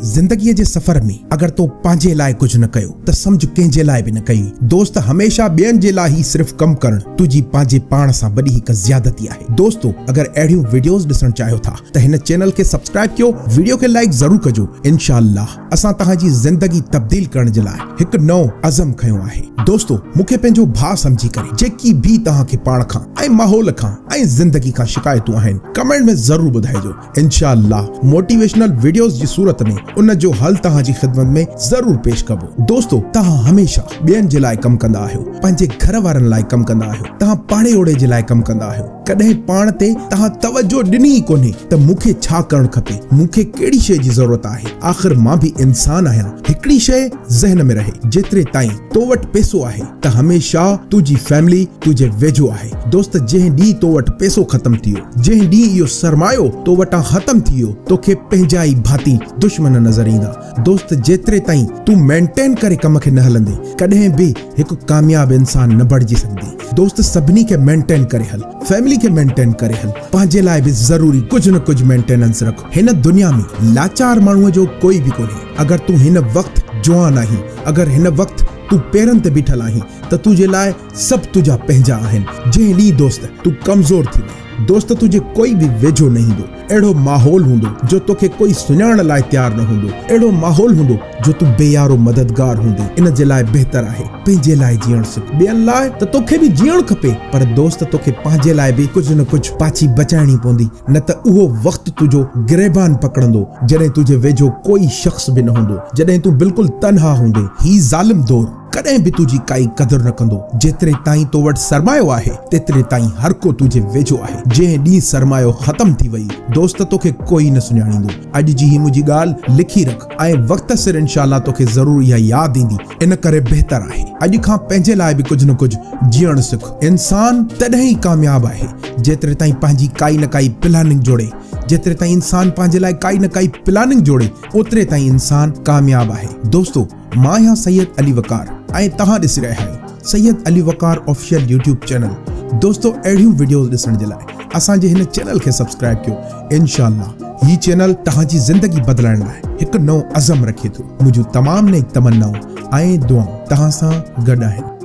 زندگيء جي سفر ۾ اگر تو پنهنجي لاء ڪجهه نه ڪيو ته سمجهه ڪنهن جي لاء به نه ڪيئي. دوست هميشه ٻين جي لاء ئي صرف ڪم ڪرڻ تنهنجي پنهنجي پاڻ سان وڏي هڪ زيادتي آهي. دوستو اگر اهڙيون وڊيوز ڏسڻ چاهيو ٿا ته هن چينل کي سبسڪرائب ڪيو وڊيو کي لائيڪ ضرور ڪجو انشاء الله اسان توهان جي زندگي تبديل ڪرڻ جي لاء هڪ نئون عزم کنيو آهي. دوستو مون کي پنهنجو ڀاء سمجهي ڪري جيڪي به توهان کي پاڻ کان ۽ ماحول کان ۽ زندگي کان شڪايتون آهن ڪمينٽ ۾ ضرور ٻڌائجو. انشاء الله موٽيويشنل وڊيوز جي صورت ۾ ان جو حل توهان جي خدمت ۾ ضرور پيش ڪبو. دوستو توهان هميشه ٻين جي لاء ڪم ڪندا آهيو، پنهنجي گهر وارن لاء ڪم ڪندا آهيو، توهان پاڙي اوڙي جي لاء ڪم ڪندا آهيو، ڪڏهن پاڻ تي توهان توجه ڏني ئي ڪونهي ته مون کي ڇا ڪرڻ کپي، مون کي ڪهڙي شيء جي ضرورت آهي، آخر مان به انسان آهيان، هڪڙي شيء ذهن ۾ رهي جيتري تائين تو وٽ پيسو آهي ته هميشه تنهنجي فيملي تنهنجي ويجهو آهي. دوست جنهن ڏينهن تو وٽ پيسو ختم ٿي ويو، جنهن ڏينهن اهو سرمايو تو وٽان ختم ٿي ويو، توکي پنهنجا ئي ڀاتي دشمن نظر ايندا. دوست جيتري تائين تون مينٽين ڪري ڪم کي نه هلندين، ڪڏهن به هڪ ڪامياب انسان نه بڻجي سگهندين. دوست سڀني کي مينٽين ڪري هل، فيملي کي مينٽين ڪري هل، پنهنجي لاء به ضروري ڪجهه نه ڪجهه مينٽيننس رک. هن دنيا ۾ لاچار ماڻهوء جو ڪوئي به ڪونهي. اگر تون هن وقت جوان آهين، اگر هن وقت تون پيرن تي بيٺل آهين ته تنهنجي لاء سڀ تنهنجا پنهنجا آهن. جنهن ڏينهن دوست تون ڪمزور ٿي وئين، دوست تنهنجي ڪوئي به ويجهو نه ايندو. اهڙو ماحول هوندو جو توکي ڪوئي سڃاڻڻ لاء تيار نه هوندو. اهڙو ماحول هوندو جو تون بي يارو مددگار هوندين. ان جي لاء بهتر آهي پنهنجي لاء جيئڻ سک. ٻين لاء ته توکي به جيئڻ کپي پر دوست توکي پنهنجي لاء به ڪجهه نه ڪجهه پاڇي بچائڻي پوندي نه ته اهو وقت تنهنجو گريبان پڪڙندو جڏهن تنهنجي ويجهو ڪوئي شخص به نه هوندو. جڏهن تون بلڪل تنها هوندين. هي ظالم دور. ڪڏهن به تنهنجي ڪائي قدر نه ڪندو. جيتري تائين تو وٽ سرمايو آهي، تيتري تائين هر ڪو تنهنجي ويجهو آهي. جنهن ڏينهن سرمايو ختم ٿي ويئي، دوست توکي ڪوئي نه سڃاڻيندو. اڄ جي هي منهنجي ڳالهه لکي رک ۽ وقت سر انشاء الله توکي ضرور اها ياد ايندي. ان ڪري بهتر آهي اڄ کان پنهنجي لاء به ڪجهه نه ڪجهه جيئڻ سک. انسان تڏهن ئي ڪامياب آهي، جيتري تائين پنهنجي ڪائي نه ڪائي پلاننگ جوڙي. جيتري تائين انسان پنهنجي لاء ڪائي نه ڪائي پلاننگ جوڙي، اوتري تائين انسان ڪامياب آهي. دوستو! مان آهيان سيد علي وقار ۽ توهان ڏسي رهيا آهيو Syed Ali Waqar official YouTube channel دوستو اهڙيون وڊيوز ڏسڻ جي لاء اسان جي هن چينل کي سبسڪرائب ڪيو انشاء الله هي چينل توهان جي زندگي بدلائڻ لاء هڪ نئون عزم رکي ٿو منهنجون تمام نيڪ تمنائون ۽ دعائون توهان سان گڏ آهن.